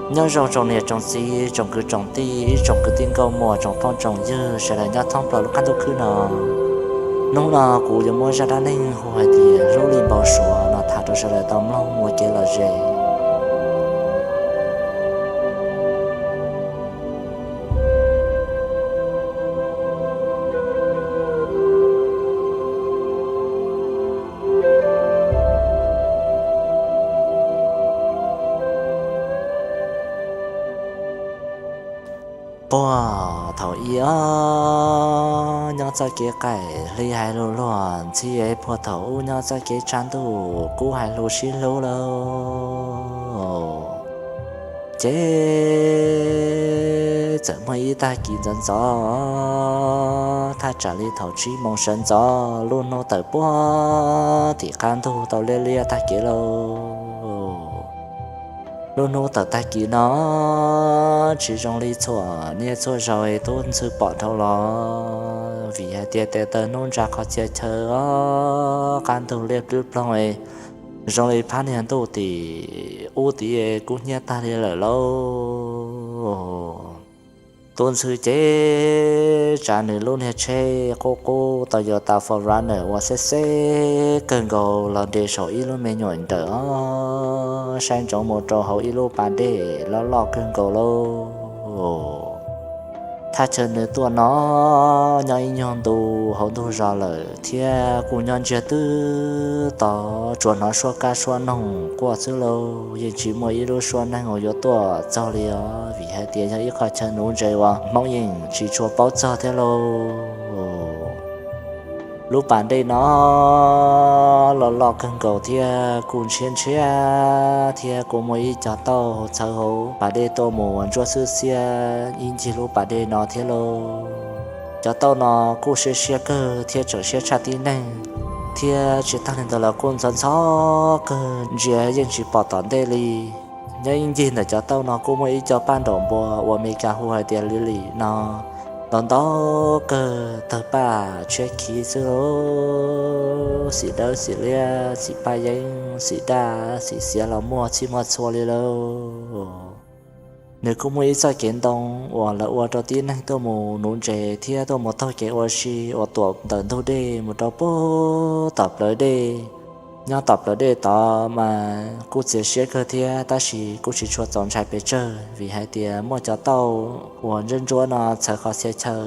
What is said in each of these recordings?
Nyob zoo tsoom niam tsoom txiv, tsoom kwv tsoom tij, ib tsoom kwv tij nkauj muam, tsoom phooj tsoom ywg sawv daws nyob thoob plaws lub qab ntuj khwb no. Hnub no kuv yuav muab zaj dab neeg hu hais tias Lub Lis Npau Suav no tham rau sawv daws tau mloog ua kev lom zem. Puag thaum ub nyob txoj kev qaim hli hais lus luag ntxhi es puag thaum ub nyob txoj kev tshav ntuj kub hais lus sib hlub lawm. Ces txawm muaj ib tag kis ntxov ntxov, thaj tsam li thaum tsib moos sawv ntxov, lub hnub tawm puag tim qab ntug tau liab liab tag kev lauj. Lub hnub tawm tag kis no tsis zoo li txhua niaj txhua zaus tub ntxhw pom dhau los, vim hais tias tes taw hnub ntsa qhov txhia chaw, qab ntug liab plwb ploog, zoo li phab niag ntuj tim ub tid kub hnyiab tag li lawm lauj. Tub ntxhw ces tsav nws lub niag tsheb qub qub Toyota four runner uas xeb xeb kawg nkaus los nres saum ib lub me nyuam ntawm os, saib ntsoov mus rau hauv ib lub pas dej loj loj kawg nkaus lauj. Thaj chaw nws tuaj no nyob ib nyuag ntu hauv ntug zos lawm thiab kuj nyob ntsiag twb to, tsuas hnov suab kab suab noog quaj xwb lauj, yeej tsis muaj ib lub suab neeg uas yuav tuaj txog li os, vim hais tias yog ib qho chaw nuv ntses uas Hmoob yeej tsis tshua paub txog thiab lauj. Lub pas dej no loj loj kawg nkaus thiab kuj ntshiab ntshiab thiab kuj muaj ib co tauj txhawv hauv pas dej tuaj mus ntsuab xwb xiab ib ncig lub pas dej no thiab lauj. Cov tauj no kuj siab siab kawg thiab tseem siab tshaj tib neeg, thiab tsis tag li ntawd los kuj ntxhov ntxhov kawg ntsia yeej tsis pom tom ntej li. Nyob ib ncig ntawm cov tauj no kuj muaj ib co paj nraum npua uas Meskas hu hais tias lily no, ntau ntau kawg tawg paj tshiab khiv xwb lauj, xim dawb xim liab xim paj yeeb xim daj xim xiav los muaj txhij muaj txhua li lauj. Nws kuj muaj ib txoj kev ntoo uas lawv ua rau tib neeg tuaj mus nuv ntses thiab tuaj mus taug kev ua si uas tuam ntawm ntug dej mus rau puag tom plawv dej. Nyob tom plawv dej tod mas kuj txias siab kawg thiab tab sis kuj tsis tshua txaus ntshai pes tsawg vim hais tias muaj cov tauj uas ntsuab ntsuab no txhawv qhov txhia chaw.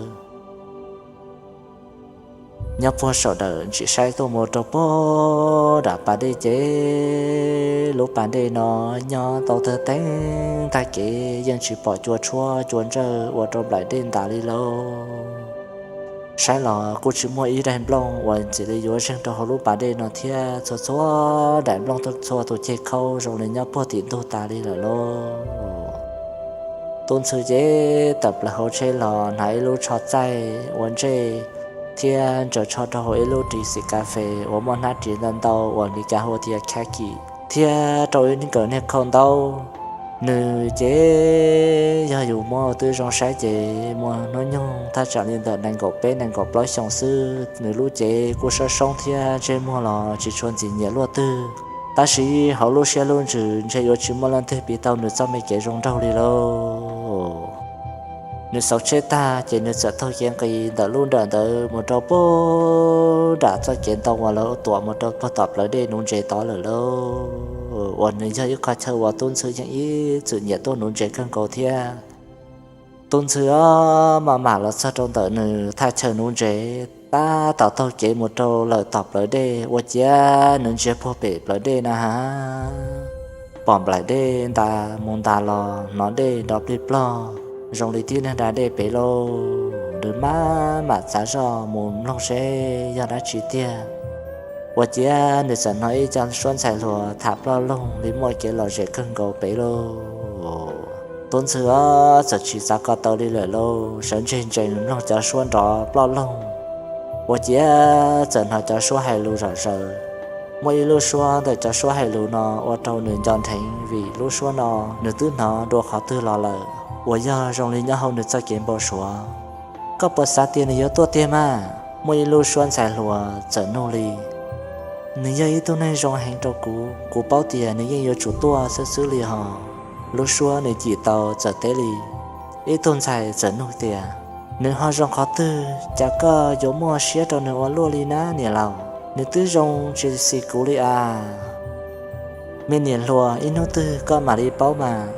Nyob puag saum ntawm ntsis saib tuaj mus rau puag nram pas dej ces lub pas dej no nyob tau tawg teeb tag kev yeej tsis pom cua tshuab cua ntsawj ua rau nplaim dej ntas li lauj. Saib los kuj tsis muaj ib daig nplooj uas ntxim li yuav zeeg rau hauv lub pas dej no thiab, txhua txhua daim nplooj txhua tus ceg khaub zoo li nyob puag tim ntug tas li lawm lauj. Tub Ntxhw ces tawm plaws hauv tsheb los hnav ib lub tsho txaij ua ntsej thiab ntsaws tsho rau hauv ib lub ris xim kas fes uas muaj hnab ris ntau ntau uas Meskas hu tias khaki thiab rau ib nkawm niag khau ntaub. Nws ces yog yus muab twb zoo saib ces muaj hnub nyoog thaj tsam li ntawm nees nkaum peb nees nkaum plaub xyoos xwb. Nws lub cev kuj soob soob thiab ntsej muag los tsis tshua ntxim nyiam luaj twg, tab sis hauv lub siab lub ntsws ntshe yuav tsis muaj leej twg piv tau nws txoj me kev zoo nraug li lauj. Nws xauv tsheb tag ces nws txawm taug kev nqis ntawm lub nram ntawd mus rau puag nram txoj kev ntoo uas lawv tuam mus rau puag tom plawv dej nuv ntses tod lawm lauj, uas nws yog ib qho chaw uas Tub Ntxhw yeej ib txwm nyiam tuaj nuv ntses kawg nkaus thiab. Tub Ntxhw maj mam los txog rau ntawm nws thaj chaw nuv ntses, tab tom taug kev mus rau lawm tom plawv dej ua ciav nws ntsia puag pem plawv dej na has, pom nplaim dej ntas mus ntas los hnov dej nrov plig plog zoo li tib neeg da dej pem lauj. Nws maj mam txav zoj mus mloog seb yog dab tsi tiag. Ua ciav nws txawm hnov ib co suab ntxhais hluas tham ploj loog li muaj kev lom zem kawg nkaus pem lauj. Tub Ntxhw txawm tsis txav ko taw li lawm lauj, sawv ntseg ntsees mloog cov suab nrov ploj loog. Ua ciav txawm hnov cov suab hais lus zom zaws. Muaj ib lub suab ntawm cov suab hais lus no ua rau nws nco nrheev vim lub suab no nws twb hnov dua qhov twg los lawm uas yog zoo li nyob hauv nws txoj kev npau suav. Koj puas xav tias nws yuav tuaj tiag mas? Muaj ib lub suab ntxhais hluas txawm nug li. Nws yog ib tug neeg zoo heev rau kuv, kuv paub tias nws yeej yuav tsum tuaj xwb xwb li hos. Lub suab nws cim tau txawm teb li. Ib tug ntxhais txawm nug tias, nws ho zoo qhov twg, cas koj yuav muaj siab rau nws ua luaj li na niam laus? Nws twb zoo tsis xis kuv li as. Me niam hluas, ib hnub twg koj mam li paub mas.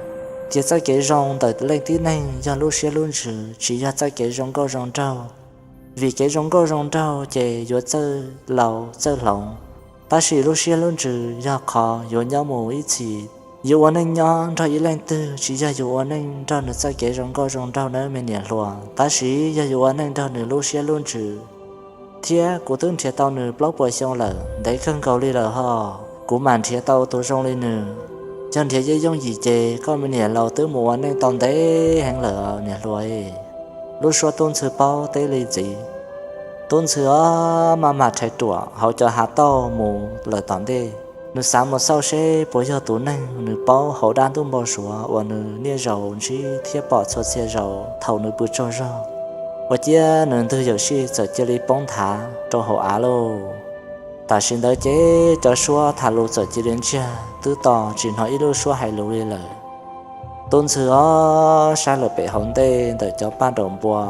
Tias txoj kev zoo ntawm leej tib neeg yog lub siab lub ntsws, tsis yog txoj kev zoo nkauj zoo nraug. Vim kev zoo nkauj zoo nraug ces yuav txawj laus txawj hloov, tab sis lub siab lub ntsws yog qhov yuav nyob mus ib txhis. Yus ua neej nyob nrog ib leej twg tsis yog yus ua neej nrog nws txoj kev zoo nkauj zoo nraug nawb me niam hluas, tab sis yog yus ua neej nrog nws lub siab lub ntsws. Thiab kuv twb nrhiav tau nws plaub puas xyoo lawm, ntev kawg nkaus li lawm ho, kuv mam nrhiav tau tus zoo li nws. Yog nrhiav yeej yooj yim ces koj me niam laus twb mus ua neej tau ntev heev lawm niam hluas. Lub suab tub ntxhw paub teb li ntxiv. Tub ntxhw ob maj mam rhais ruam hauv cov hav tauj mus lawm tom ntej. Nws xav mus xauj seb puas yog tus neeg nws paub hauv dab ntuj npau suav uas nws niaj zaus ntsib thiab pom txhua txhia zaus thaum nws pw tsaug zog. Ua ciav nws ntug yawm sij txawm cia li poob nthav rau hauv av lauj. Tam sim ntawd ces cov suab tham lus txawm cia li ntsiag twb to, tsis hnov ib lub suab hais lus li lawm. Tub ntxhw ob saib lawm pem hauv ntej ntawm cov paj nraum npua,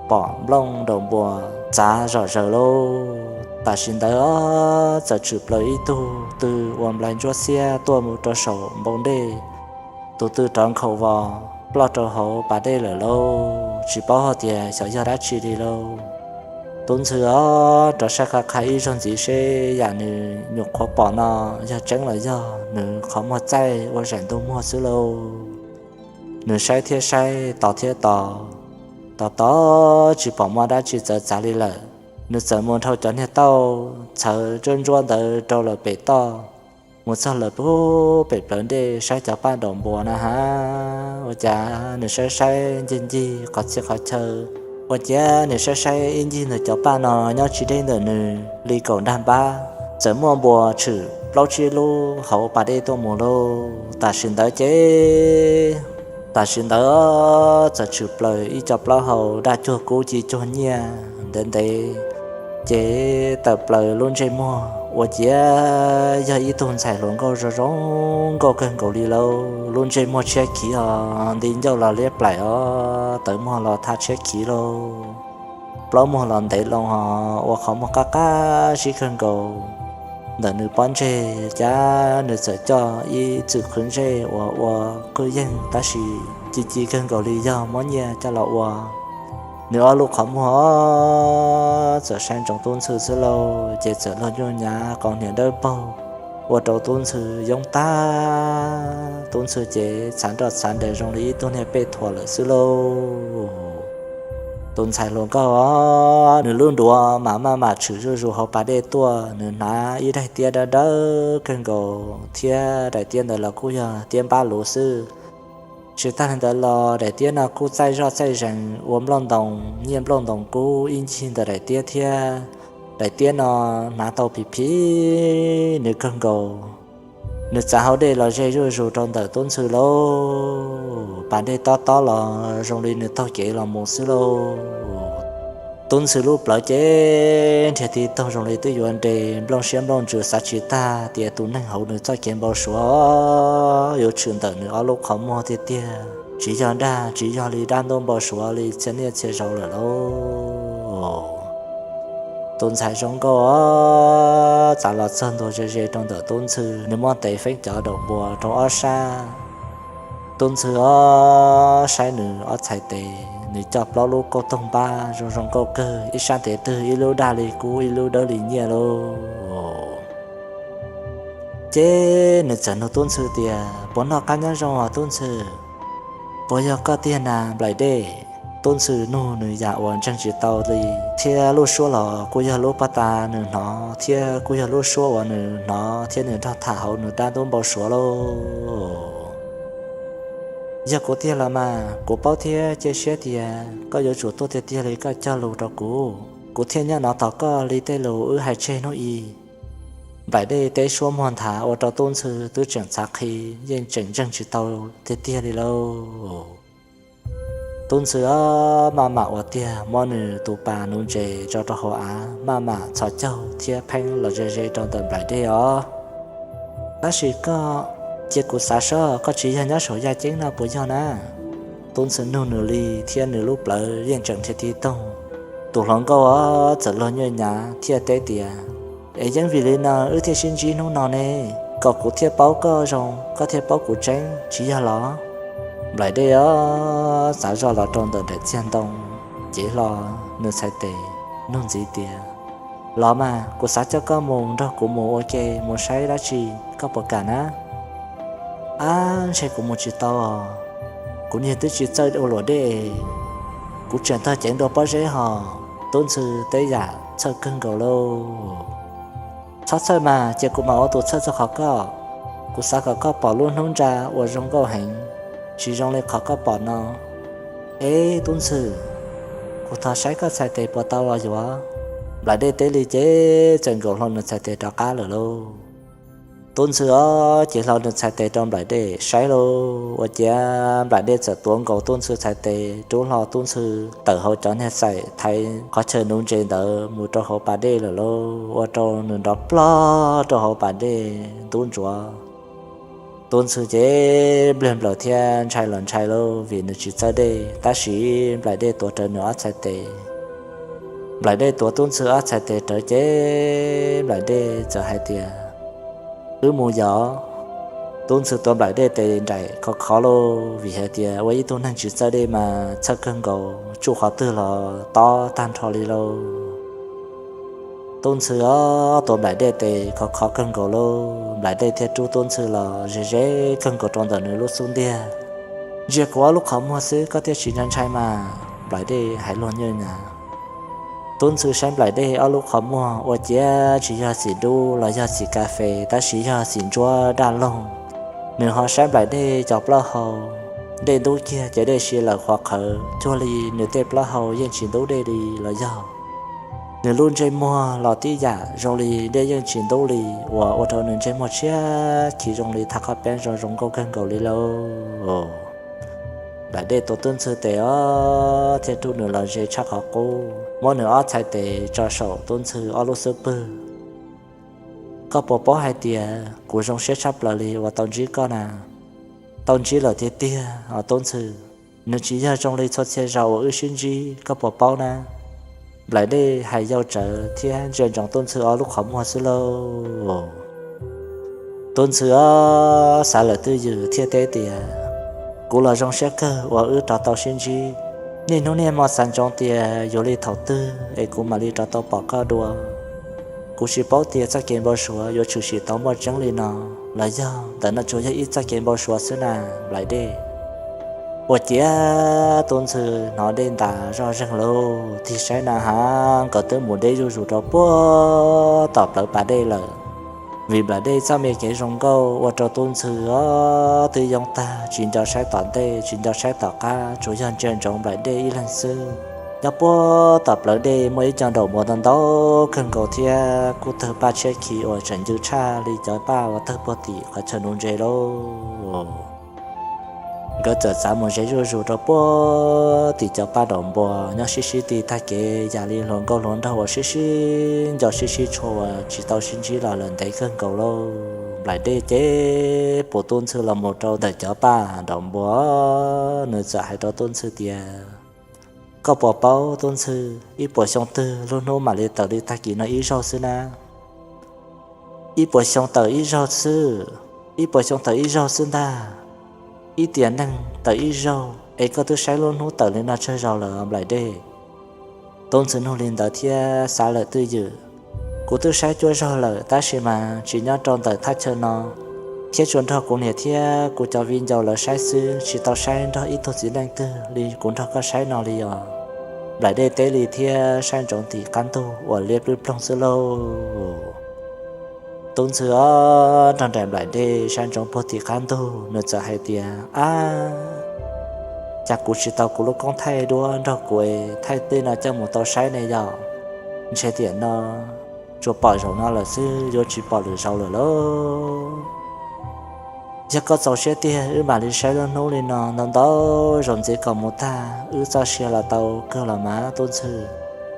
pom nplooj nraum npua txav zom zaws lauj. Tam sim ntawd ob txawm tshwm plaws ib tug tw ua nplai ntsuab xiab tuaj mus rau saum npoo dej. Tus tw rov nkhaus vos ploj rau hauv pas dej lawm lauj, tsis paub hais tias xyov yog dab tsi li lauj. Tub ntxhw ob rov saib qha qha ib zaug ntxiv seb yam nws nyuam qhuav pom no yog tseeb los yog nws qhov muag txaij ua zaim ntug muag xwb lauj. Nws saib thiab saib, tos thiab tos, tos tos tsis pom muaj dab tsi txawv txav li lawm. Nws txawm mus dhau cov niag tauj txhawv ntsuab ntsuab ntawd rau lawm pem toj, mus txog lawm pem plawv dej saib cov paj nraum npua na ha. Ua cas nws saib saib ncig ncig qhov txhia qhov chaw, ua ciav nws saib saib ib ncig ntawm cov paj no nyob tsis deb ntawm nws li kaum nrag npab, txawm muaj npua tshwm plaub tsib lub hauv pas dej tuaj mus lauj. Tam sim ntawd ces, tam sim ntawd txawm tshwm plaws ib co plaub hau daj cuag kub ci cuag nyiaj ntev ntev, ces tawm plaws lub ntsej muag ua ciav yog ib tug ntxhais hluas nkauj zoo zoo nkauj kawg nkaus li lauj. Lub ntsej muag tshiab khiv os, nti ncauj los liab plaim os, tawv muag los thaj tshiab khiv lauj. Plaub muag los ntev loo os, ua qhov muag qab qab zib kawg nkaus. Ntawm nws pob ntseg cas nws txawm coj ib txwm qhwv ntsej uas ua qwj yeeg tab sis ci ci kawg nkaus li yog muab nyiaj coj los ua. Nws ob lub qhov muag txawm saib ntsoov tub ntxhw xwb lauj, ces txawm luag nyuj nyav qau hniav dawb paug ua rau tub ntxhw yoob tag. Tub ntxhw ces txhav nroj txhav nres zoo li ib tug niag pej thuam lawm xwb lauj. Tus ntxhais hluas nkauj os, nws lub nruas mas maj mam tshwm zuj zus hauv pas dej tuaj, nws hnav ib daim tiab dawb dawb kawg nkaus thiab daim tiab ntawd los kuj yog tiab npab luv xwb. Tsis tag li ntawd los daim tiab no kuj txaij zoj txaij zees ua nplooj ntoos nyiaj nplooj ntoos kub ib ncig ntawm daim tiab thiab. Daim tiab no hnav tau phim phim nws kawg nkaus. Nws txav hauv dej los ze zuj zus rau ntawm tub ntxhw lauj. Pas dej tob tob los zoo li nws taug kev los mus xwb lauj. Tub ntxhw lub plawv ces nrhiav tiv taug zoo li twb yuav nres nplooj siab nplooj ntsws xav tsis tag tias tus neeg hauv nws txoj kev npau suav yuav tshwm ntawm nws ob lub qhov muag tiag tiag, tsis yog dag tsis yog li dab ntuj npau suav li txhia niaj txhia zaus lawm lauj. Tus ntxhais zoo nkauj os, txav los txog ntua ze ze rau ntawm tub ntxhw, nws muab tes feeb cov daus npua rau ob sab. Tub ntxhw os, saib nws ob txhais tes, nws coj plaub lub kauj toog npab zoo zoo nkauj kawg, ib sab tes twg ib lub dag li kub ib lub dawb li nyiaj lauj. Ces nws txawm nug tub ntxhw tias, puas noj qab nyob zoo os tub ntxhw? Puas yog koj tiag na nplaim dej? Tub ntxhw nug nws yam uas ntseeg tsis tau li, thiab lub suab los kuj yog lub paj tas nws hnov thiab kuj yog lub suab uas nws hnov thiab nws nrog tham hauv nws dab ntub npau suav lauj. Yog kuv tiag los mas kuv paub thiab cia siab tias koj yuav tsum tuaj tiag tiag li koj cog lus rau kuv, kuv thiaj nyob no tos koj li tej lus wb hais tseg hnub i. Nplaim dej teb suab muag nthav ua rau tub ntxhw twb tseem txhav qhi, yeej tseem ntseeg tsis tau tiag tiag li lauj. Tub ntxhw os, maj mam ua tiag muab nws tus pas nuv ntses tso rau hauv av, maj mam txhos caug thiab pheeb los ze ze rau ntawm nplaim dej os. Tab sis koj Cia kuv xav seb koj tsis yog nyob saum yaj ceeb no puas yog na? Tub Ntxhw nug nws li thiab nws lub plawv yeej tseem nrhiav tiv toog. Tus hluas nkauj txawm luag nyuaj nyav thiaj teb tias, Es yeej vim li no wb thiaj sib ntsib hnub no ne, kom kuv thiaj paub koj zoo koj thiaj paub kuv tseeb tsis yog los? Nplaim Dej os xav zoj los rau ntawm daim txiag ntoo, cev hlo nws txhais tes, nug ntxiv tias, Los mas, kuv xav coj koj mus nrog kuv mus ua ke mus saib dab tsi, koj puas kam na? Ab, ntshe kuv mus tsis tau os. Kuv niag twb tsis txawj ua luam dej, kuv tseem tog ceev dua pob zeb hos. Tub Ntxhw teb yam txhawj kawg nkaus lauj. Txhob txhawj mas, cia kuv mam ua tus txhawj txog qhov koj. Kuv xav kom koj pom lub hnub nra uas zoo nkauj heev, tsis zoo li qhov koj pom no. Eb Tub Ntxhw, kuv thov saib koj txhais tes puas tau los yuav? Nplaim Dej teb li ces txawm nkaus hlo nws txhais tes rov qab lawm lauj. Tub Ntxhw os cev hlo nws txhais tes rau Nplaim Dej saib lauj. Ua ciav Nplaim Dej txawm tuav nkaus Tub Ntxhw txhais tes, rub hlo Tub Ntxhw tawm hauv cov niag xaim thaiv qhov chaw nuv ntses ntawd mus rau hauv pas dej lawm lauj, ua rau nws nrov plog rau hauv pas dej ntub ntsuav. Tub Ntxhw ces npliag nplaws thiab ntshai los ntshai lauj vim nws tsis txawj dej, tab sis Nplaim Dej tuav rawv nws ob txhais tes. Nplaim Dej tuav Tub Ntxhw ob txhais tes rawv ces Nplaim Dej txawm hais tias, Wb mus yos. Tub Ntxhw tuav Nplaim Dej tes nraim khov khov lauj vim hais tias ua ib tug neeg tsis txawj dej mas txhawj kawg nkaus, tsuj qhov twg los tob tag nrho li lauj. Tub Ntxhw os tuav Nplaim Dej tes khov khov kawg nkaus lauj, Nplaim Dej thiaj rub Tub Ntxhw los ze ze kawg nkaus rau ntawm nws lub xub ntiag. Ntsia kuv ob lub qhov muag xwb koj thiaj tsis ntshai ntshai mas, Nplaim Dej hais luag nyuaj nyav. Tub Ntxhw saib Nplaim Dej ob lub qhov muag ua ciav tsis yog xim dub los yog xim kas fes, tab sis yog xim ntsuab daj loog. Nws ho saib Nplaim Dej cov plaub hau, dej ntub kiag ces dej si lawm qhuav qhawv cuag li nws tej plaub hau yeej tsis ntub dej li los yog. Nws lub ntsej muag los tib yam zoo li dej yeej tsis ntub li, uas ua rau nws ntsej muag tshiab khiv zoo li thaj qhov peeb zoo zoo nkauj kawg nkaus li lauj. Nplaim Dej tuav Tub Ntxhw tes os thiaj rub nws los ze tshaj qhov qub, muab nws ob txhais tes tso saum Tub Ntxhw ob lub xub pwg. Koj puas paub hais tias kuv zoo siab tshaj plaws li uas tau ntsib koj na. Tau ntsib lawm tiag tiag os Tub Ntxhw. Nws tsis yog zoo li txhua txhia zaus uas wb sib ntsib, koj puas paub na? Nplaim Dej hais yau tsawv thiab ntsia ntsoov Tub Ntxhw ob lub qhov muag xwb lauj. Tub Ntxhw os xav lawm twj ywm thiaj teb tias, Kuv los zoo siab kawg uas wb rov tau sib ntsib. Niaj hnub niaj hmo xav ntsoov tias yuav li thaum twg es kuv mam li rov tau pom koj dua. Kuv tsis paub tias txoj kev npau suav yuav tshwm sim tau muaj tseeb li no los yog ntawm no tsuas yog ib txoj kev npau suav xwb na, Nplaim Dej. Ua ciav Tub Ntxhw hnov dej ntas zoj zeeg lauj, tig saib na has nkawd twb mus deb zuj zus rau puag tom plawv pas dej lawm. Vim Nplaim Dej txoj me kev zoo nkauj ua rau Tub Ntxhw os twb yooj tag, tsis nco saib tom ntej tsis nco saib tom qab, tsuas yog ntsia ntsoov Nplaim Dej ib leeg xwb. Nyob puag tom plawv dej muaj ib co nraum npua ntau ntau kawg nkaus thiab kuj tawg paj tshiab khi uas tseem ncw tshaj li cov paj uas tawg puag tim qhov chaw nuv ntses lauj. Nkawd txawm txav mus ze zuj zus rau puag tim cov paj nraum npua, nyob sib sib ti tag kev yam li hluas nkauj hluas nraug uas sib sib nco sib sib tshua uas tsis tau sib ntsib los lawm ntev kawg nkaus lauj. Nplaim Dej ces pum Tub Ntxhw los mus rau ntawm cov paj nraum npua, nws txawm hais rau Tub Ntxhw tias, Koj puas paub Tub Ntxhw, ib puas xyoo twg lub hnub mam li tawm li tag kis no ib zaug xwb na? Ib puas xyoo tawm ib zaug xwb. Ib puas xyoo tawm ib zaug xwb ntag. Ib tiam neeg tawm ib zaug es koj twb saib lub hnub tawm li no tsawg zaus lawm Nplaim Dej? Tub Ntxhw nug li ntawd thiab xav lawm twj ywm. Kuv twb saib cuaj zaug lawm tab sis mas tsis nyob rau ntawm thaj chaw no, thiab tsuas nrog kuv niam thiab kuv cov viv ncaus lawv saib xwb, tsis tau saib nrog ib tug txiv neej twg li kuv nrog koj saib no li os. Nplaim Dej teb li thiab saib ntsoov tim qab ntug uas liab plwb ploog xwb lauj. Tub Ntxhw os nrog nraim Nplaim Dej saib ntsoov puag tim qab ntug, nws txawm hais tias, Ab, cas kuv tsis tau kuv lub koob thaij duab nrog kuv es thaij tej no coj mus tau saib ne yom? Ntshe tiam no tsuas pom zaum no lawm xwb, yuav tsis pom lwm zaus lawm lauj. Yog koj txaus siab tiag wb mam li saib lub hnub li no ntau ntau zaus ntxiv kom mus tag, wb txoj sia los tau kawg los mas Tub Ntxhw.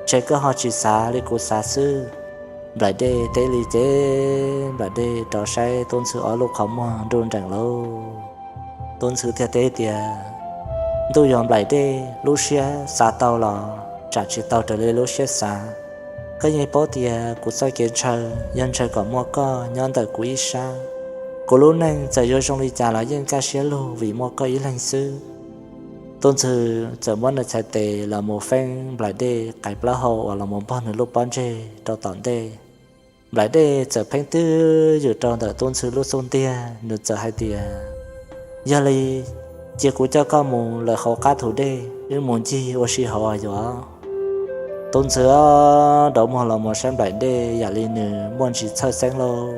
Ntshe koj ho tsis xav li kuv xav xwb. Nplaim Dej teb li ces Nplaim Dej rov saib Tub Ntxhw ob lub qhov muag nruj nreem lauj. Tub Ntxhw thiaj teb tias, Ntuj yog Nplaim Dej, lub siab xav tau los tsam tsis tau raws li lub siab xav. Koj yeej paub tias kuv txoj kev ntshaw yog ntshaw kom muaj koj nyob ntawm kuv ib sab. Kuv lub neej txawm yuav zoo li cas los yeej kaj siab lug vim muaj koj ib leeg xwb. Tub Ntxhw txawm muab nws txhais tes los mus feeb Nplaim Dej qais plaub hau uas los mus npog nws lub pob ntseg rau tom ntej. Nplaim Dej txawm pheej twj ywm rau ntawm Tub Ntxhw lub xub ntiag, nws txawm hais tias, Yog li, cia kuv coj koj mus lawm hauv qab thu dej, wb mus ncig ua si hauv yuav. Tub Ntxhw rov muag los mus saib Nplaim Dej yam li nws muaj ntsis txhawj xeeb lauj.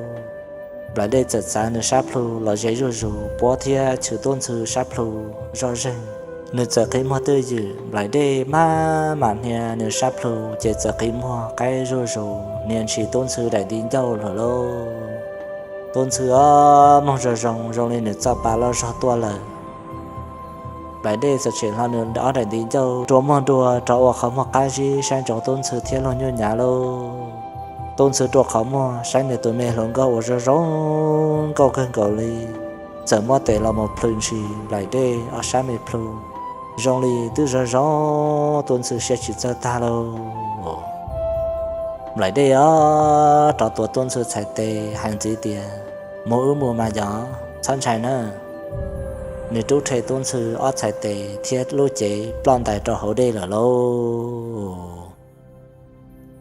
Nplaim Dej txawm txav nws sab plhu los ze zuj zus, puab thiab chwv Tub Ntxhw sab plhu zoj zeeg. Nws txawm qhib muag twj ywm, Nplaim Dej maj mam hnia nws sab plhu ces txawm qhib muag qaib zuj zus hnia ntshis Tub Ntxhw daim nti ncauj lawm lauj. Tub Ntxhw ob mloog zoo zoo zoo li nws txoj pa loj zog tuaj lawm. Nplaim Dej txawm tshem hlo nws ob daim nti ncauj rua muag dua rov ua qhov muag qab zib saib ntsoov Tub Ntxhw thiab luag nyuj nyav lauj. Tub Ntxhw rua qhov muag saib nws tus me hluas nkauj uas zoo zoo nkauj kawg nkaus li, txawm muab tes los mus plhws ntshis Nplaim Dej ob sab me plhu, zoo li twb zoo zoo, Tub Ntxhw siab tsis txawj tag lauj. Nplaim Dej os rov tuav Tub Ntxhw txhais tes hais ntxiv tias, Mus wb mus mas yog, txhob ntshai na. Nws rub rhe Tub Ntxhw ob txhais tes thiab lub cev ploj ntais rau hauv dej lawm lauj.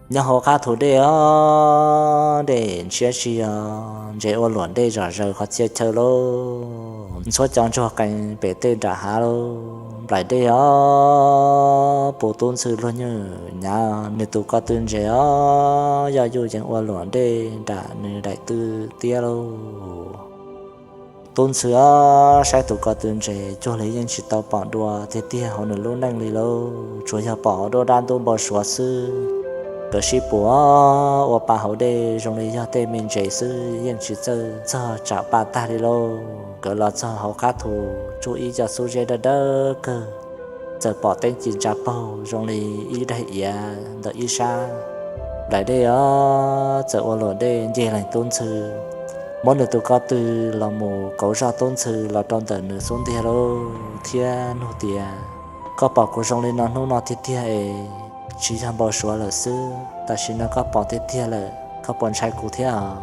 Nyob hauv qab thu dej os, dej ntshiab si os, ntses ua luam dej zom zaws qhov txhia chaw lauj. Ntxhuab cov ntsuag qees pem tej nram hav lauj. Nplaim Dej os puv Tub Ntxhw luag nyuj nyav, nws tus ko tw ntses os yoj yuj yees ua luam dej nram nws daim tw tiab lauj. Tub Ntxhw os saib tus ko tw ntses cuag li yeej tsis tau pom dua tiag tiag hauv nws lub neej li lauj, tsuas yog pom hauv duab dab ntub npau suav xwb. Nkawd sib puas ua pa hauv dej zoo li yog tej me ntses xwb, yeej tsis txawj txog tsam pa tag li lauj. Nkawd los txog hauv qab thu, tsuj ib co xub zeb dawb dawb kawg, txawm pom teeb ci ntsa paug zoo li ib daim iav ntawm ib sab. Nplaim Dej os txawm ua luam dej ncig lees Tub Ntxhw, muab nws tus ko tw los mus kauv zog Tub Ntxhw los rau ntawm nws xub ntiag lauj thiab nug tias, Koj pom kuv zoo li no hnub no tiag tiag es tsis yog npau suav lawm xwb, tam sim no koj pom tiag tiag lawm, koj puas ntshai kuv thiab os?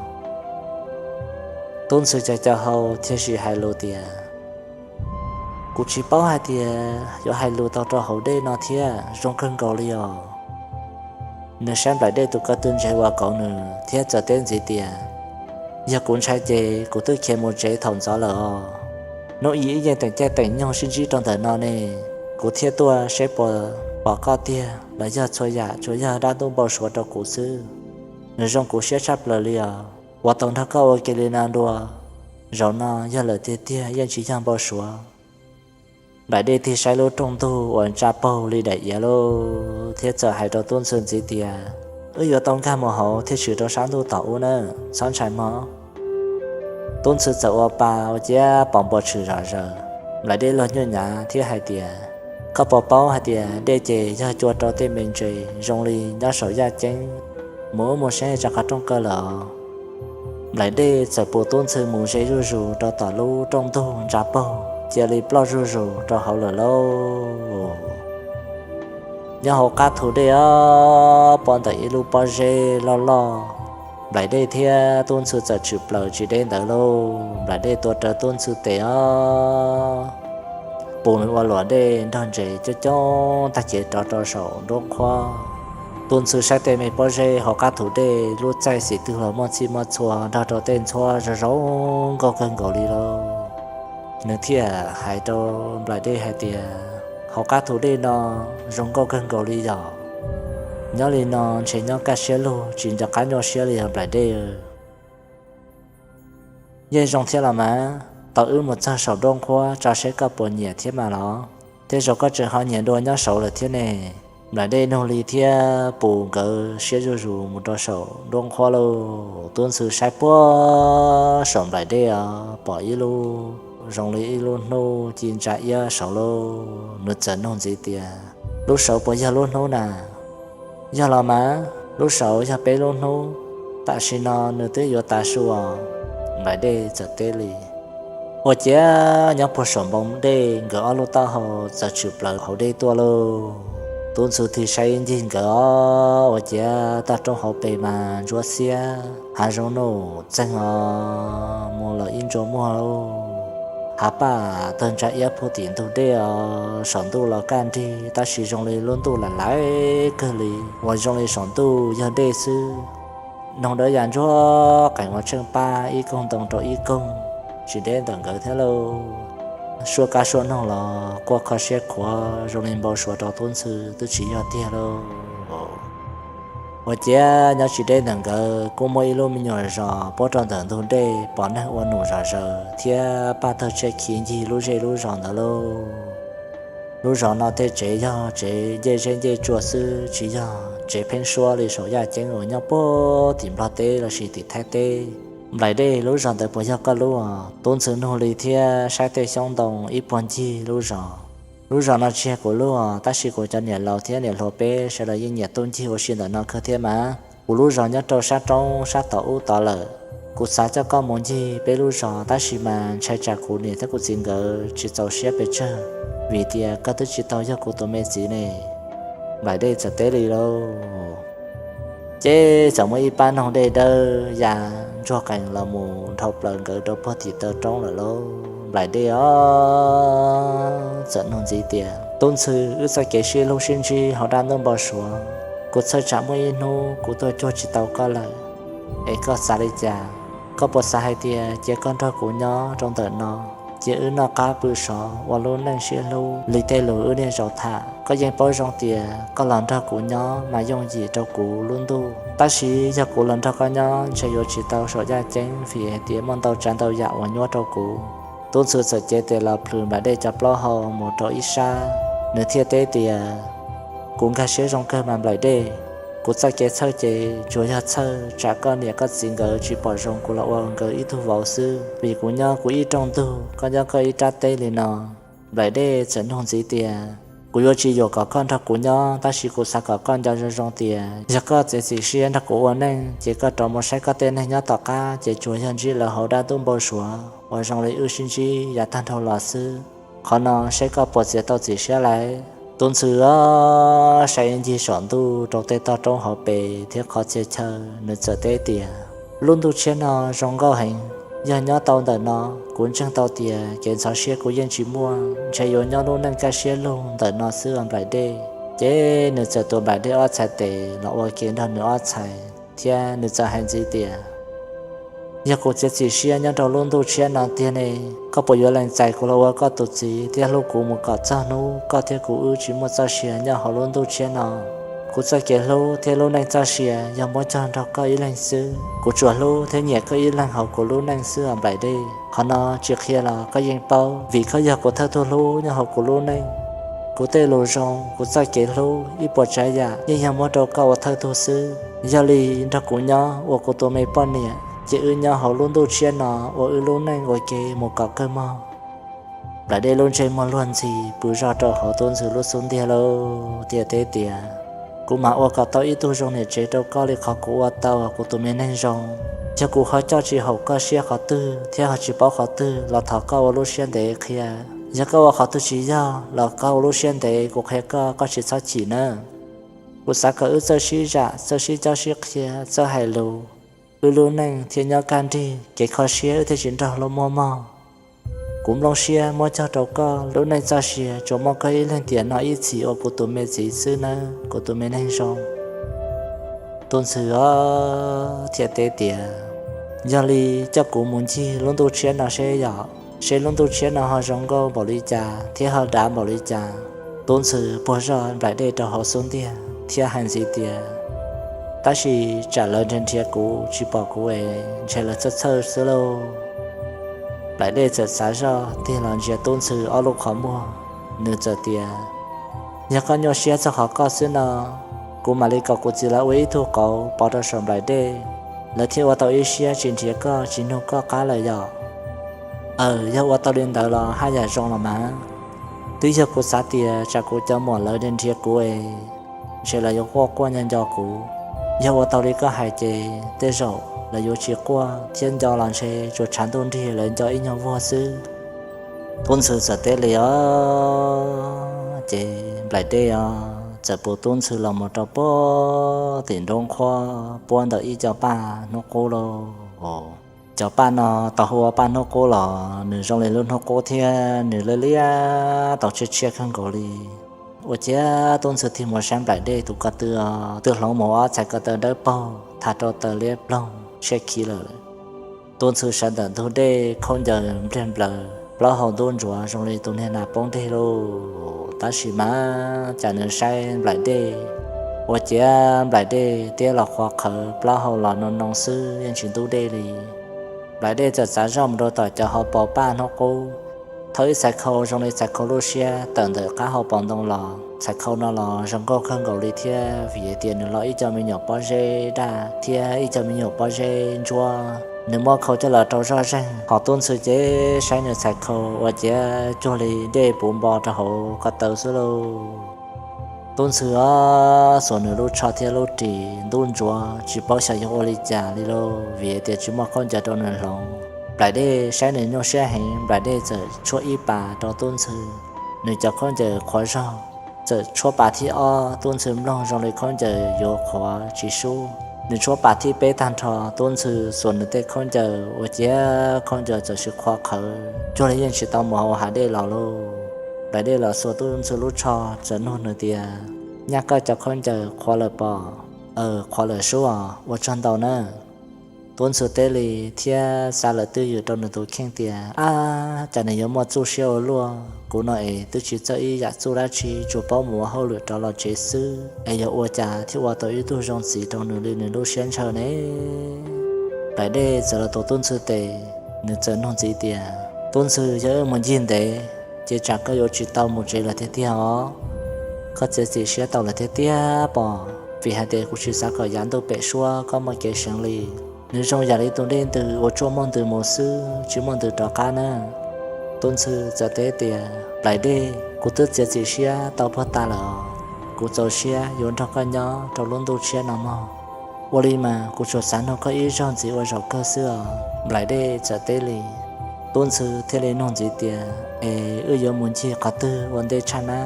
Tub Ntxhw ca ca hau thiaj sim hais lus tias, Kuv tsis paub hais tias yuav hais lus tau rau hauv dej no thiab, zoo kawg nkaus li os. Nws saib Nplaim Dej tus ko tw ntses uas kauv nws thiab txawm teb ntxiv tias, Yog kuv ntshai ces kuv twb khiav mus tsev thaum ntxov lawm os. Hnub i ib yeej teem caij teem nyoog sib ntsib rau ntawm no ne, kuv thiaj tuaj seb puas pom koj tiag los yog txhua yam tsuas yog dab ntub npau suav rau kuv xwb. Nws zoo kuv siab tshaj plaws li os, uas tau nrog koj ua ke li no dua. Zaum no yog lawm tiag tiag yeej tsis yog npau suav. Nplaim Dej tig saib lub rooj ntug uas ntsa paug li daim iav lauj thiab txawm hais rau Tub Ntxhw ntxiv tias, Wb yuav tau nkag mus hauv thiab tshwm rau sab ntuj tom ub nawb, txhob ntshai mog. Tub Ntxhw txawm ua pa ua ciav pom npua tshwm zom zaws. Nplaim Dej luag nyuj nyav thiab hais tias, Koj puas paub hais tias dej ces yog cua rau tej me ntses zoo li nyob saum yaj ceeb, mus ub mus seeb tsam qhov rooj kaw lawm os. Nplaim Dej txawm puv Tub Ntxhw mus ze zuj zus rau tom lub rooj ntug ntsa paug cia li ploj zuj zus rau hauv lawm lauj. Nyob hauv qab thu dej os, pom ntawm ib lub pob zeb loj loj, Nplaim Dej thiab Tub Ntxhw txawm tshwm plaws tsis deb ntawd lauj. Nplaim Dej tuav rawv Tub Ntxhw tes os, puv nws ua luam dej nrog ntses coob coob tag kev rov rau saum nruab nqhuab. Tub Ntxhw saib tej me pob zeb hauv qab thu dej lub txaij xim twg los muaj txhij muaj txhua nrog rau tej ntxhuab zoo zoo nkauj kawg nkaus li lauj. Nws thiaj hais rau Nplaim Dej hais tias, Hauv qab thu dej no zoo nkauj kawg nkaus li yom. Nyob li no ntshe nyob kaj siab lug tsis nco qab nyuaj siab li os Nplaim Dej. Yeej zoo thiab los mas, tau wb mus txog saum nruab nqhuab tso seb koj puas nyiam thiab mas los. Tej zaum koj tseem ho nyiam dua nyob saud lawm thiab ne. Nplaim Dej nug li thiab puv nkawd siab zuj zus mus rau saum nruab nqhuab lauj. Tub Ntxhw saib puag saum Nplaim Dej os, pom ib lub zoo li ib lub hnub ci ntsa iab saud lauj. Nws txawm nug ntxiv tias, Lub saud puas yog lub hnub na? Yog los mas, lub saud yog peb lub hnub, Tam sim no nws twb yuav tav su os. Nplaim Dej txawm teb li. Ua ciav nyob puag saum npoo dej nkawd ob lub taub hau txawm tshwm plaws hauv dej tuaj lauj. Tub Ntxhw thiaj saib ncig nkawd os, ua ciav toj roob hauv pes mas ntsuab xiab, hav zoov nuj txeeg os, mus lawm ib ntsua muag lauj. Hav paj tawg ntsa iab puag tim ntug dej os, saum ntuj los kaj nrig tab sis zoo li lub ntuj lam laiv kawg li, uas zoo li saum ntuj yog dej xwb. Noog dawb ya ntsuab qees uas tsheej pab ib koog ntoo rau ib koog, tsis deb ntawm nkawd thiab lauj. Suab kab suab noog los quaj kho siab khuav zoo li npau suav rau Tub Ntxhw twb tsis yog tiag lauj. Ua ciav nyob tsis deb ntawm nkawd kuj muaj ib lub me nyuam zos puab rau ntawm ntug dej pom neeg ua num zom zaws thiab paj tawg tshiab khiv ncig lub zej lub zos ntawd lauj. Lub zos no tej tsev yog tsev ncej zeb ncej tsua xwb, tsis yog tsev pheeb suab li saum yaj ceeb uas nyob puag tim Nplog teb lossis tim Thaib teb. Nplaim Dej, lub zos ntawd puas yog koj lub os? Tub Ntxhw nug li thiab saib tej xyoob ntoo ib puag ncig lub zos. Lub zos no tsis yog kuv lub os, tab sis kuv cov niam laus thiab niam hluas peb sawv daws yeej nyiam tuaj ncig ua si ntawm no kawg thiab mas. Kuv lub zos nyob rau sab roob sab tom ub tod lawm. Kuv xav coj koj mus ncig peb lub zos tab sis mas ntshai tsam kuv niam thiab kuv txiv nkawd tsis txaus siab pes tsawg, vim tias koj twb tsis tau yog kuv tus me txiv ne. Nplaim Dej txawm teb li lauj. Ces txawm muaj ib pab noog dej dawb ya ntsuag qees los mus dhau plaws nkawd rau puag tim taw roob lawm lauj. Nplaim Dej os, txawm nug ntxiv tias, Tub Ntxhw, wb txoj kev sib hlub sib ntsib hauv dab ntuj npau suav, kuv txhawj tsam muaj ib hnub kuv tuaj cuag tsis tau koj lawm, es koj xav li cas? Koj puas xav hais tias cia koj nrog kuv nyob rau ntawm no, cia wb noj qab pw sov ua lub neej sib hlub li tej lus wb niaj zaus tham? Koj yeej paub zoo tias koj los nrog kuv nyob mas yooj yim rau kuv lub ntuj, tab sis yog kuv los nrog koj nyob ntshe yuav tsis tau saum yaj ceeb vim hais tias muaj ntau tsav ntau yam uas nyuab rau kuv. Tub Ntxhw txawm cev tes los plhws Nplaim Dej cov plaub hau mus rau ib sab, nws thiaj teb tias, Kuv nkag siab zoo kawg mas Nplaim Dej. Kuv txoj kev txhawj ces tsuas yog txhawj tsam koj niam koj txiv nkawd tsis pom zoo kuv los ua nkawd ib tug vauv xwb, vim kuv nyob kuv ib rooj ntug, koj nyob koj ib rab teb li no. Nplaim Dej txawm nug ntxiv tias, Kuv yuav tsis yuam kom koj nrog kuv nyob, tab sis kuv xav kom koj nco zoo zoo tias yog koj txiav txim siab nrog kuv ua neej ces koj rov mus saib koj tej neeg nyob tom qab ces tsuas yog ntsib lawv hauv dab ntuj npau suav uas zoo li wb sib ntsib yav tag nrho los xwb. Qhov no seb koj puas txiav tau txim siab lawm? Tub Ntxhw os, saib ncig saum ntuj rau tej toj roob hauv pes thiab qhov txhia chaw, nws txawm teb tias, Lub ntuj tshiab no zoo nkauj heev. Yog nyob tau ntawm no, kuv ntseeg tau tias kev ntxhov siab kuv yeej tsis muaj, ntshe yuav nyob lub neej kaj siab lug ntawm no xwb os Nplaim Dej. Ces nws txawm tuav Nplaim Dej ob txhais tes los ua ke nrog nws ob txhais, thiab nws txawm hais ntxiv tias, Yog kuv txiav txim siab nyob rau lub ntuj tshiab no tiag ne, koj puas yuav lees txais kuv los ua koj tus txiv thiab hlub kuv mus kom txog hnub koj thiab kuv wb tsis muaj txoj sia nyob hauv lub ntuj tshiab no? Kuv txoj kev hlub thiab lub neej txoj sia yog muab cog nrog koj ib leeg xwb. Kuv tsuas hlub thiab nyiam koj ib leeg hauv kuv lub neej xwb os Nplaim Dej. Qhov no tsis qhia los koj yeej paub, vim koj yog kuv thawj tug hlub nyob hauv kuv lub neej. Kuv tej lus zoo, kuv txoj kev hlub, ib puas tsav yam yeej yog muab rau koj ua thawj tug xwb. Yog li nrog kuv nyob ua kuv tus me poj niam, ces wb nyob hauv lub ntuj tshiab no ua wb lub neej ua ke mus kom kawg mog. Nplaim Dej lub ntsej muag luag ntxhi pw zoj rau hauv Tub Ntxhw lub xub ntiag lauj, thiaj teb tias, Kuv mam ua kom tau ib tug zoo niam tsev rau koj li qhov kuv ua tau kuv tus me neeg zoo. Yog kuv ho coj tsis haum koj siab qhov twg thiab ho tsis paub qhov twg los thov koj ua lub siab ntev qhia. Yog koj ua qhov twg tsis yog los koj ua lub siab ntev kuv qhia koj, koj tsis txhob chim nawb. Kuv xav kom wb txawj sib zam, txawj sib cob sib qhia, txawj hais lus, wb lub neej thiaj nyob kaj nrig, kev kho siab wb thiaj tsis nrog luag muaj mog. Kuv nplooj siab muab cog rau koj, lub neej txoj sia tsuas muaj koj ib leeg tiam no ib txhis ua kuv tus me txiv xwb nawb kuv tus me neeg zoo. Tub Ntxhw os, thiaj teb tias, Yog li coj kuv mus ncig lub ntuj tshiab no seb yom, seb lub ntuj tshiab no ho zoo nkauj npaum li cas thiab ho dav npaum li cas. Tub Ntxhw puag zoj Nplaim Dej rau hauv xub ntiag thiab hais ntxiv tias, Tab sis tsam lawv nrhiav nrhiav kuv tsis pom kuv es ntshe lawv txhawj txhawj xwb lauj. Nplaim Dej txawm xav zoj tig los ntsia Tub Ntxhw ob lub qhov muag, nws txawm tias, Yog koj nyuaj siab txog qhov koj xwb no, kuv mam li kom kuv txiv lawv ua ib tug qauv pov rau saum Nplaim Dej, lawv thiaj ua tau ib siab tsis nrhiav koj tsis nug koj qab lawm yom. Aws, yog ua tau li ntawd los haj yam zoo los mas. Twb yog kuv xav tias tsam kuv cov muam lawv nrhiav kuv es ntshe lawv yuav quaj quaj nco nco kuv. Yog ua tau li koj hais ces tej zaum lawv yuav tsis quaj thiab nco los ntshe tsuas tshav ntuj nrig lawv nco ib nyuag vuag xwb. Tub Ntxhw txawm teb li os. Ces Nplaim Dej os txawm puv Tub Ntxhw los mus rau puag tim nruab qhuab puab ntawm ib co paj hnub qub lauj. Cov paj no tau hu ua paj hnub qub los nws zoo li lub hnub qub thiab nws liab liab tau tshiab tshiab kawg nkaus li. Ua ciav Tub Ntxhw thiaj mus saib Nplaim Dej tus ko tw, twb hloov mus ob txhais ko taw dawb paug tha rau taw liab ploog tshiab khiv lawm. Tub Ntxhw sawv ntawm ntug dej khaub ncaws npliag nplaws plaub hau ntub ntsuav zoo li tus niag nas poob deg lauj. Tab sis mas cas nws saib Nplaim Dej, ua ciav Nplaim Dej tiab los qhuav qhawv plaub hau los noo noo xwb yeej tsis ntub dej li. Nplaim Dej txawm txav zoj mus rau tom cov hauv paus paj hnub qub, thau ib txhais khau zoo li txhais khau lub siab tawm ntawm qab hauv paus ntoo los. Txhais khau no los zoo nkauj kawg nkaus li thiab vim hais tias nws los ib co me nyuam pob zeb daj thiab ib co me nyuam pob zeb ntsuab. Nws muab khau coj los rau zoj zeeg, ho Tub Ntxhw ces saib nws txhais khau ua ciav cuag li dej puv npo rau hauv ko taw xwb lauj. Tub Ntxhw os xuas nws lub tsho thiab lub ris ntub ntsuav tsis paub xyov yuav ua li cas li lauj vim hais tias tsis muaj khaub ncaws rau nws hloov. Nplaim Dej saib nws nyuaj siab heev, Nplaim Dej txawm tshuab ib pas rau Tub Ntxhw. Nws cov khaub ncaws qhuav zog, txawm tshuab pas thib ob, Tub Ntxhw mloog zoo li khaub ncaws yuav qhuav tsis sub. Nws tshuab pas thib peb tag nrho, Tub Ntxhw xuas nws tej khaub ncaws ua ciav khaub ncaws txawm sis qhuav qhawv cuag li yeej tsis tau mus hauv hav dej los lauj. Nplaim Dej los xuas Tub Ntxhw lub tsho txawm nug nws tias, Nyab, koj cov khaub ncaws qhuav lawm pom? Aws, qhuav lawm sub os, ua tsaug ntau na. Tub Ntxhw teb li thiab xa lawm twj ywm rau nws tus kheej tias, Ab, cas nws yuav muaj txuj siab ua luaj, kuv no es twb tsis txawj ib yam txuj dab tsi, tsuas paub mus ua hauj lwm rov los tsev xwb es yog ua cas thiaj ua tau ib tug zoo txiv rau nws li nws lub siab ntshaw ne. Nplaim Dej txawm los tuav Tub Ntxhw tes, nws txawm nug ntxiv tias, Tub Ntxhw, yog wb mus ncig ntev ces tsam koj yuav tsis tau mus tsev lawm tiag tiag os. Koj txiav txim siab tau lawm tiag tiag pom, vim hais tias kuv tsis xav kom yav ntuj pem suab koj muaj kev seev li. Nws zoo yam li tus dej ntws uas tsuaj muaj ntws mus xwb tsis muaj ntws rov qab na. Tub Ntxhw txawm teb tias, Nplaim Dej, kuv twb txiav txim siab tau puag ta lawm os. Kuv txaus siab yuav nrog koj nyob rau lub ntuj tshiab no mog. Ua li mas kuv tsuas xav nug koj ib zaug ntxiv ua zaum kawg xwb os. Nplaim Dej txawm teb li. Tub Ntxhw thiaj li nug ntxiv tias, Es wb yuav mus ncig qhov twg ua ntej tshaj na?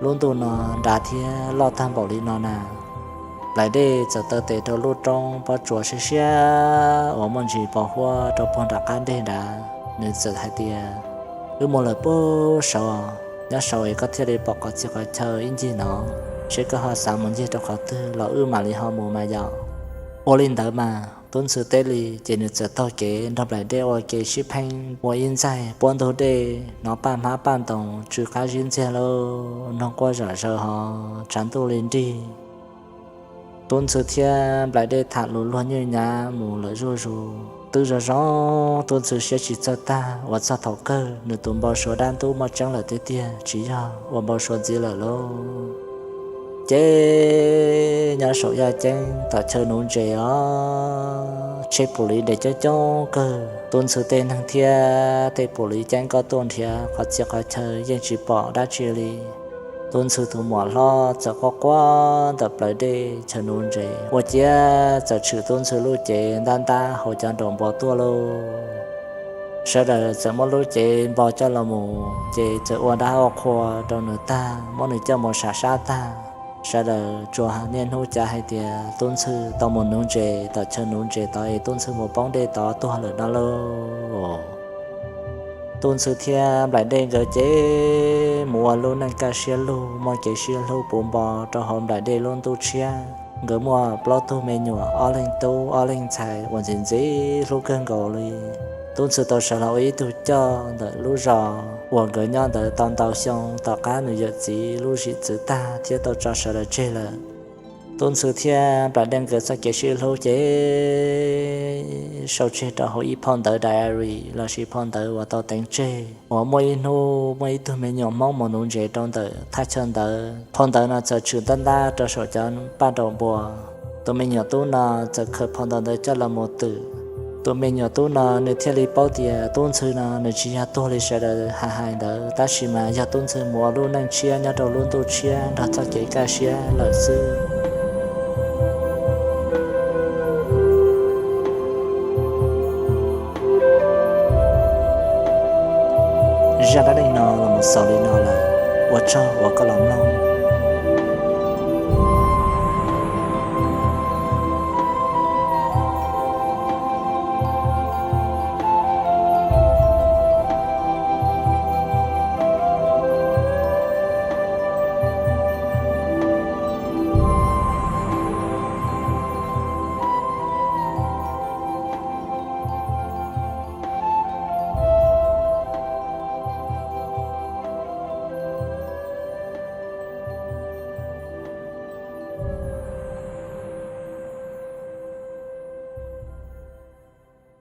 Lub ntuj no nrad thiab loj tag npaum li no na. Nplaim Dej txawm taw tes rau lub roob pob tsuas siab siab uas muaj ntsis pos huab rau puag nram qab deg nrad, nws txawm hais tias, Wb mus lawm puag saud, nyob saud es koj thiaj li pom qhov txhia qhov chaw ib ncig no, seb koj ho xav mus ncig rau qhov twg los wb mam li ho mus mas yom. Ua li ntawd mas, Tub Ntxhw teb li ces nws txawm taug kev nrog Nplaim Dej ua ke sib pheej ua ib ntxaig puab ntug dej, hnov paj hmab paj ntoos tsw qab zib ntxiag lauj, noog quaj zom zaws ho tshav ntuj li nrig. Tub Ntxhw thiab Nplaim Dej tham lus luag nyuj nyav mus lawm zuj zus. Twb zoo zoo, Tub Ntxhw siab tsis txawj tag uas txog thaum kawg nws tus npau suav dab ntub muaj tseeb lawm tiag tiag, tsis yog ua npau suav ntxiv lawm lauj. Ces nyob saum yaj ceeb tom chaw nuv ntses os, tsheb pum liv nres coob coob kawg. Tub Ntxhw tej neeg thiab tej pum liv ceeb koj tuaj nrhiav qhov txhia qhov chaw yeej tsis pom dab tsi li. Tub Ntxhw tus muam hlob txawm quaj quaj ntawm plawv dej chaw nuv ntses, ua ciav txawm tshwm Tub Ntxhw lub cev ntab ntab hauv cov nraum npua tuaj lauj. Sawv daws txawm muab lub cev npo coj los mus, ces txawm ua dab ua qhua rau nws tag, muab nws coj mus sam sab tag. Sawv daws tsuas niaj hnub cav hais tias Tub Ntxhw tau mus nuv ntses tom chaw nuv ntses tod es Tub Ntxhw mus poob dej tod tuag lawm no lauj. Tub Ntxhw thiab Nplaim Dej nkawd ces mus ua lub neej kaj siab lug, muaj kev sib hlub puv npo rau hauv Nplaim Dej lub ntuj tshiab. Nkawd muaj plaub tug me nyuam, ob leeg tub ob leeg ntxhais uas ntxim ntxim hlub kawg nkaus li. Tub Ntxhw tau sawv los ua ib tug coj ntawm lub zos uas nkawd nyob ntawd tau ntau xyoo tom qab nws yawm txiv lub zim txwv tag thiab tau tso sawv daws tseg lawm. Tub Ntxhw thiab Nplaim Dej nkawd txoj kev sib hlub ces sau tseg rau hauv ib phau ntawv diary lossis phau ntawv uas tau teev tseg uas muaj ib hnub muaj ib tug me nyuam Hmoob mus nuv ntses rau ntawm thaj chaw ntawd. Phau ntawv no txawm tshwm ntab ntab rau saum cov paj nraum npua. Tus me nyuam tub no txawm khaws phau ntawv ntawd coj los mus twm. Tus me nyuam tub no nws thiaj li paub tias Tub Ntxhw no nws tsis yog tuag li sawv daws hais hais ntawd, tab sis mas yog Tub Ntxhw mus ua lub neej tshiab nyob rau lub ntuj tshiab nrog txoj kev kaj siab lawm xwb. Zaj dab neeg no los mus xaus li no lawm, ua tsaug uas koj los mloog.